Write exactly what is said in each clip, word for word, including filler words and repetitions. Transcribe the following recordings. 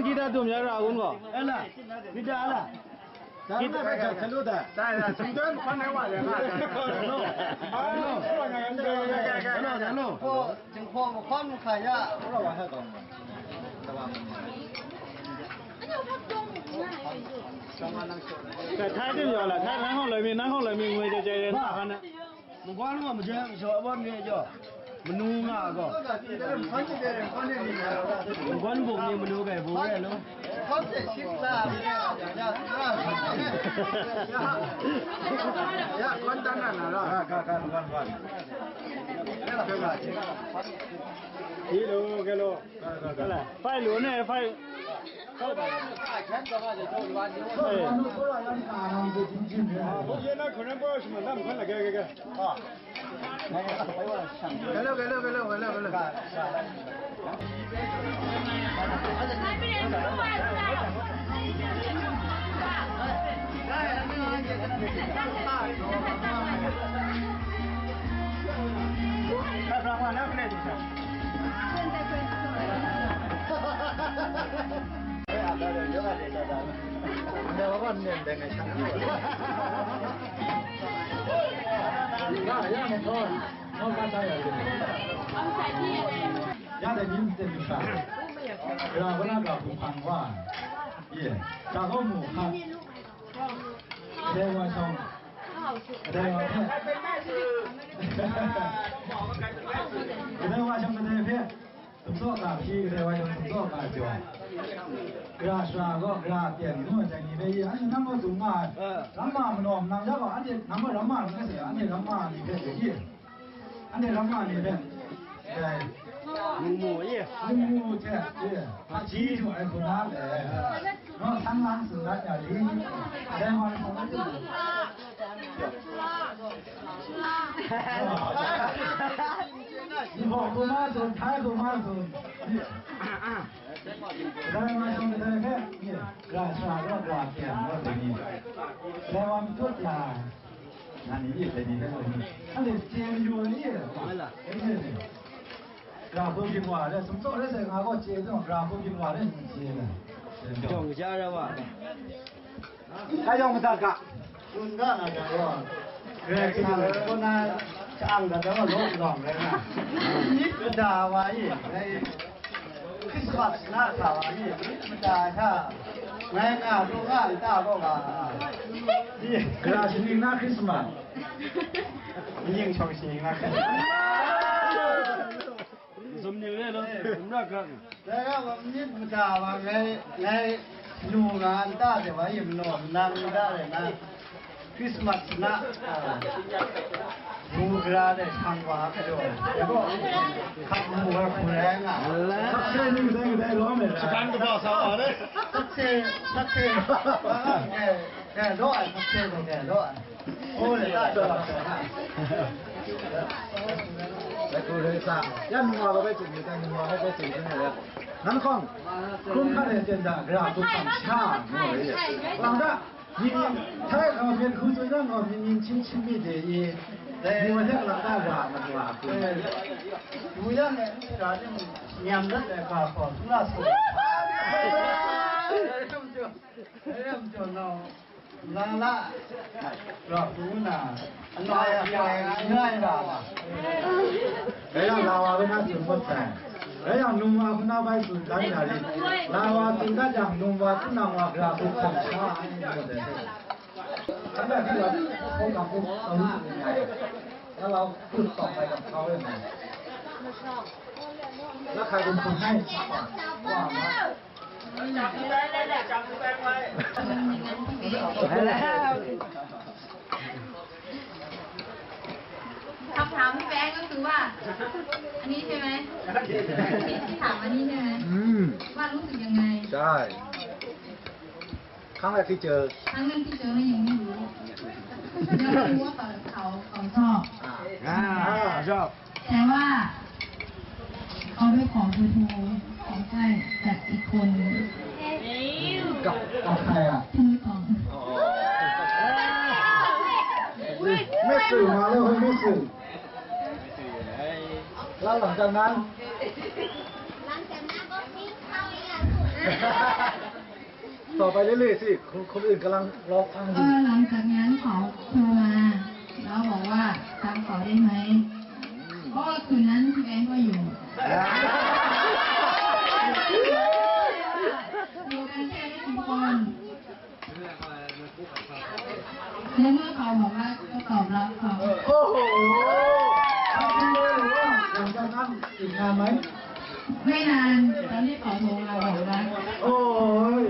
Nang kita dum ya ra gun ko. Ala, kita ala. Kita ka ka lu da. Da da, sung dan kwan na wa le na. Hello. Hello, hello. Ko, jing ko mo kwan mo ka ya. Ka thai dum ya la, thai nang hong lai mi, nang hong lai mi ngoi ja ja ya na ha na. Mungkwan wa maja mashaw awan nge jaw, manu nga gaw. Mungkwan bung ni manu kai bu re lo. Ya, kwan dan na na la. Ka, ka, ka, kwan, kwan. Hello, hello. Ka, ka, ka. Fai lo ne, fai. Ya dai ni nten lu sha, gara wa na ga hpung hpang wa, ye, ga gaw mu hka, dai wa shawng, dai wa hpe, dai wa shawng kadai hpe, Sumtsaw ga hpyi kadai wa jang sumtsaw ga jaw. Gara shara gaw gara ten ngu ai dai ni bai ye, anhte nang gaw dum nga ai. Ramma manaw manang ya gaw, anhte nang gaw ramma rai nga sai, anhte ramma ni hpe ye, anhte ramma ni hpe, dai, mu mu ye, mu mu hte ye, hpaji jaw ai hku na le. Naw san lang tsun dat ya li, dai wa ni hpung ai. Ni hpaw hkrum a tsun, htai hkrum a tsun. Kadai wa shawng kadai hpe, ni, gara shara gaw gara kyan gaw dai ni. Kadai wa matut ya, na ni, dai ni hpe dai ni. Anhte chye mayu ai ni, dai ni. Gara hku byin wa re, sumtsaw re sai nga gaw chye ai, gara hku byin wa re, chye ai. Jawng ja ra wa. Ka yawng madat ga. Tsun ga na ga wa. Karai Kasang kaw na shang dat da wa, lawng lawng rai na. Myit mada wa i, ngai Christmas na sa wa i, myit mada sha, ngai nga pru nga nta gaw ga. Gara shaning na Christmas. Mying shawng shaning na Christmas. Zum ni le lo, zum ra ga. Dai ga wa myit mada wa ngai, ngai lu nga nta de wa, yin law nang da de na, Christmas na, a, bu gara de shang wa hkra jaw, dai gaw, hkap mu wa hku rai nga. Sakse ni dai, dai law me. Shakan kaba sa wa le. Sakse, sakse. Dai, dai law ai, sakse dai, dai law ai. Bai hku rai sa, ya ningwa gaw bai tsun mi, dai ningwa gaw bai tsun mi, nan hkawng, hkrum hkan e ten da, gara hkrum hkan sha, ngu ai. Lang da, ning ning, htai gaw hpyen hku tsun yang gaw, ning ning hkying hkying mi de i, dai ni wa hte lang da, gara ningwa hku. Wu yang e, gara ni nyam dat ai ga hpaw, hkrum la su. Ram jaw nau. Lang la, ra hpu na, ala ya, ya, ya, ya. Dai yang la wa hpe na tsun kawt sai. Dai yang num wa hpe na bai tsun dan ya lit. La wa tsun dat yang num wa, tinang wa, gra hku hkam sha ai ni gaw dai. Hkam dat hkam dat, hkam hkam hkam hkam hkam hkam hkam. Ya la hkut tawng bai hkam hkam hkam. La hkai hkam hkam hai. Wa ma. คำถามพี่แบงค์ก็คือว่า อันนี้ใช่ไหมที่ที่ถามอันนี้ใช่ไหม อืม ว่ารู้สึกยังไง ใช่ ครั้งแรกที่เจอ ครั้งแรกที่เจอยังไม่รู้ ยังไม่รู้ว่าเขาเขาเขาชอบ อ่า อ่า ชอบ แต่ว่าเขาไปขอเบอร์โทรของใครจากอีกคน กับกับใครอ่ะ ที่มือกล่อง อ๋อ ไม่สื่อมาแล้วไม่สื่อ แล้วหลังจากนั้น หลังจากนั้นก็ทิ้งเขาอย่างนั้น ต่อไปเรื่อยๆสิ คนคนอื่นกำลังรอฟังอ เอยู่ อหลังจากนั้นเขาโทรมา แล้วบอกว่าจำเขาได้ไหม เพราะว่าคืนนั้นพี่แบงค์ก็อยู่ อยู่กันแค่ไม่กี่คน ในเมื่อเขาบอกรักก็ตอบรับเขา โอ้โห ทำดีเลยหรือว่าหลังจากนั้นอีกนานไหม ไม่นาน ตอนที่เขาโทรมาบอกรัก โอ้ย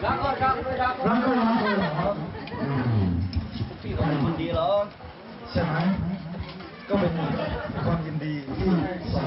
รักก็รักไม่รักก็รักเลยเหรอครับ อืม พี่เขาเป็นคนดีเหรอ ใช่ไหม ก็เป็นความยินดีที่ส่ง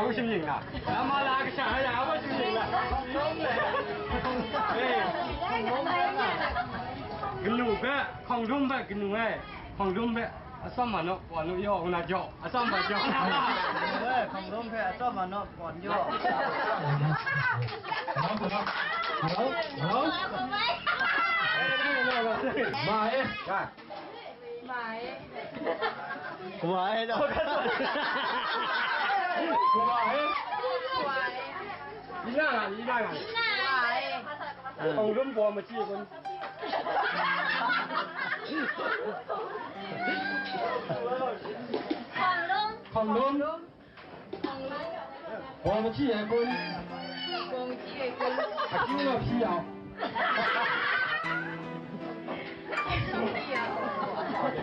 Shimying na, nama la kasha ya, apa shimying na? Eh, kanu hpe, hkawng dum hpe kanu ai, hkawng dum hpe atsawm ma naw, wa nu yaw, na jaw, atsawm ma jaw. Eh, hkawng dum hpe atsawm ma naw, wa nu yaw. Hello, hello. Hello, hello. Ma e. Wa e. Wa e. Wa e. Ina, ina. Wa e. Hkawng dum baw ma chye kun. Hkawng dum. Hkawng dum. Baw ma chye ai kun. Baw ma chye ai kun. Akyu na hpyi yang.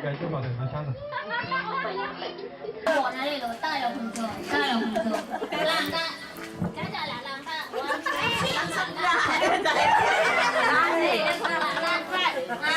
Gai chyum ma dai na sha na. 我哪里有大有很多，大有很多，浪大，讲讲两浪大，我浪大，浪大，哎，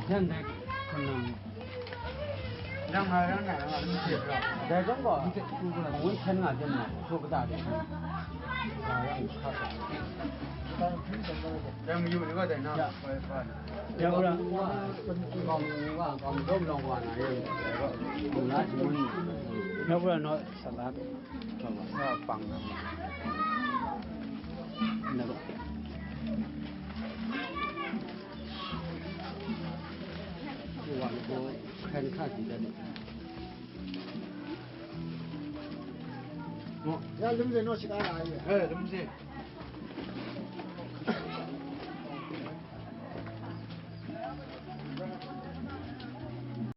Yan dai hkun nang. Nang nga rang na, nga lu se pra. Dai zong gaw, ngun hkyen nga jen na, hkru kata de hkyen. Nga rang hkra sa. Dai mayu ni gaw dai na, ya. Koi hkra na. Ya, ura. Kong wa, kong dawm long wa na, ya. Kong la shi ngun. Ya, ura no, sa la. Sa pang na. Na ba. Wa ko, hkyen hkra di da ni. Mo. Ya, lim de no shi ka na ye. Eh, lim de.